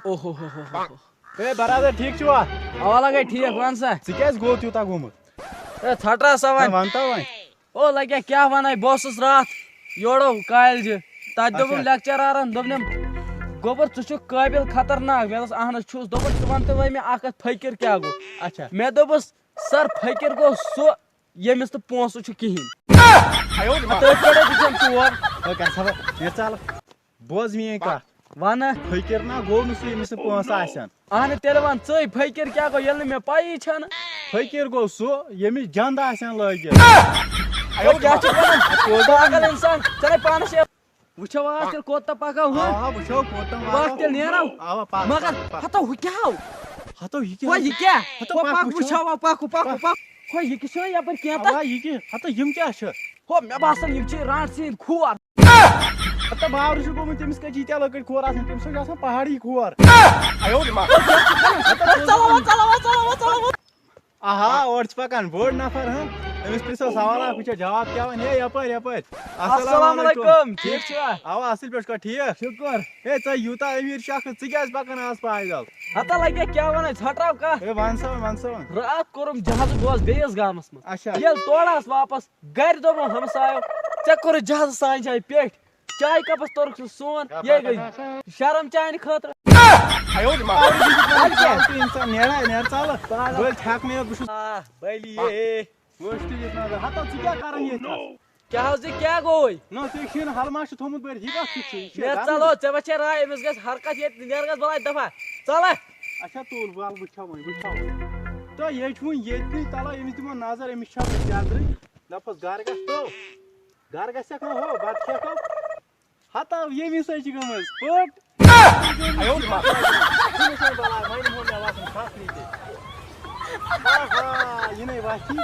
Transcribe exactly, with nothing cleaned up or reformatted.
اوہ ہو ہو ہو ہو۔ ہے برادر، ٹھیٖک چھُوا؟ اوا لگے ٹھیٖک، ون سا۔ ژٕ کیٛازِ گوٚو تیوٗتاہ گوٚمُت؟ ہے ژھٹرا سا نہ، وۄنۍ۔ وَن تہٕ وۄنۍ۔ او لگے کیٛاہ وَنَے، بہٕ اوسُس راتھ یورو کالجہِ، تَتہِ دوٚپُن اچھا۔ لیکچرارَن، دوٚپنَم، "گوٚبُر، ژٕ چھُکھ قٲبِل خطرناک۔" مےٚ دوٚپُس، "اَہن حظ چھُس۔" دوٚپُن، "ژٕ وَن تہٕ وۄنۍ مےٚ اَکھ کَتھ، فقیٖر کیٛاہ گوٚو؟" اچھا۔ مےٚ دوٚپُس، "سر، فقیٖر گوٚو سُہ، ییٚمِس نہٕ پونٛسہٕ چھُ کِہیٖنۍ۔" تٔتھۍ پٮ۪ٹھَے دِژٕم ٹوب۔ ہے گژھٕ ہا بہٕ، نیٖر ژَلہٕ۔ بوز میٲنۍ کتھ۔ ونہٕ۔ فقیٖر نا گوٚو نہٕ سُہ، ییٚمِس نہٕ پونٛسہٕ آسن۔ اہنہٕ، تیٚلہِ ون ژٕے، فقیٖر کیٛاہ گوٚو، ییٚلہِ نہٕ مےٚ پَیی چھَنہٕ؟ فقیٖر گوٚو سُہ، ییٚمِس جنٛد آسن لٲگِتھ۔ ہے، کیٛاہ چھُکھ ونان؟ پاگل انسان، ژےٚ نے پانس چھےٚ۔ وٕچھو آز تیٚلہِ کوٚت تام پکو، ہہ؟ آ، وٕچھو کوٚت تام پکھ واتو۔ تیٚلہِ نیرو۔ اوا، پکھ، مگر پکھ، پکھ۔ ہتو، ہُہ کیٛاہ ہو؟ ہتو، یہِ کیٛاہ ہُہ، ہو؟ یہِ کیٛاہ؟ ہتو، ہُہ، پکھ، پکھ، وٕچھو۔ وٕچھو، پکھ، پکھ، پکھ۔ ہُہ، یہِ کیٛاہ چھُنہ یپٲرۍ کینٛہہ تہٕ؟ اوا، یہِ کیٛاہ؟ ہتو، یِم کیٛاہ چھِ؟ ہو، مےٚ باسان، یِم چھِ رانٛٹہٕ سٕنٛدۍ کھور۔ ہتا باورٕ چھُ گوٚمُت، تٔمِس کَتہِ چھِ ییٖتیٛاہ لۄکٕٹۍ کھور آسان؟ تٔمِس چھُ آسان پہاڑی کھور۔ ژَلو، ژَلو، ژَلو، ژَلو۔ آہا، اورٕ چھِ پَکان بوٚڑ نفر، ہاں؟ أمِس پرٛژھو سوال اَکھ، وٕچھو جواب کیٛاہ وَنہِ۔ ہے، یَپٲرۍ، یَپٲرۍ۔ السلام علیکم، ٹھیٖک چھِوا؟ اَوا، اَصٕل پٲٹھۍ چھُکھا ٹھیٖک؟ شُکُر۔ ہے، ژےٚ یوٗتاہ أمیٖر چھُکھ، ژٕ کیٛازِ پَکان آز پایدَل؟ ہتا لَگہِ کیٛاہ وَنَے، ژھۄٹراو کانٛہہ۔ ہے، وَن سا وۄنۍ، وَن سا وۄنۍ۔ راتھ کوٚرُم جہازٕ بوز بیٚیِس گامَس منٛز۔ اچھا۔ ییٚلہِ تورٕ آس واپَس، گرِ دوٚپُن ہمسایو، "ژےٚ کوٚرُتھ جہازٕ سانہِ جایہِ پیٚٹھۍ، چایہِ کپس توٚرُکھ سُہ سون، یہِ گٔے شرم چانہِ خٲطرٕ۔" اَدٕ کیٛاہ؟ ژٕ اِنسان نیرا، نیر ژالہٕ۔ پاگل۔ بٔلۍ تھٮ۪کھ نہٕ یَتھ، بہٕ چھُس آ، بٔلۍ یے۔ وٕچھ تہٕ یہِ نظر۔ ہتا ژٕ کیٛاہ کران ییٚتہِ؟ کیٛاہ حظ، یہِ کیٛاہ گوٚوُے؟ نہ، ژےٚ چھُے نہٕ ہلما چھُ تھوٚمُت بٔرِتھ، یہِ کَتھ چھُکھ ژٕ؟ یہِ چھُ مےٚ گرمٕے۔ ژَلو، ژےٚ ما چھےٚ راے، أمِس گژھِ حرکت ییٚتہِ، نیر گژھ بَلاے دفعہ۔ ژَلہٕ۔ اچھا، تُل، وَل وٕچھو وۄنۍ، وٕچھو وۄنۍ۔ تہٕ ییٚتہِ چھُ وۄنۍ ییٚتہِ نٕے تَلہ، أمِس دِمو نظر، أمِس چھا وۄنۍ زیادٕ رٕتۍ۔ دَپُس گرٕ گژھ تو، گرٕ گژھکھ نہ ہو، بَتہٕ کھٮ۪کھ ہو۔ ہتا ییٚمی سۭتۍ چھِ گٔمٕژ پٔٹ۔ آہا، یہِ نَے وَتھی۔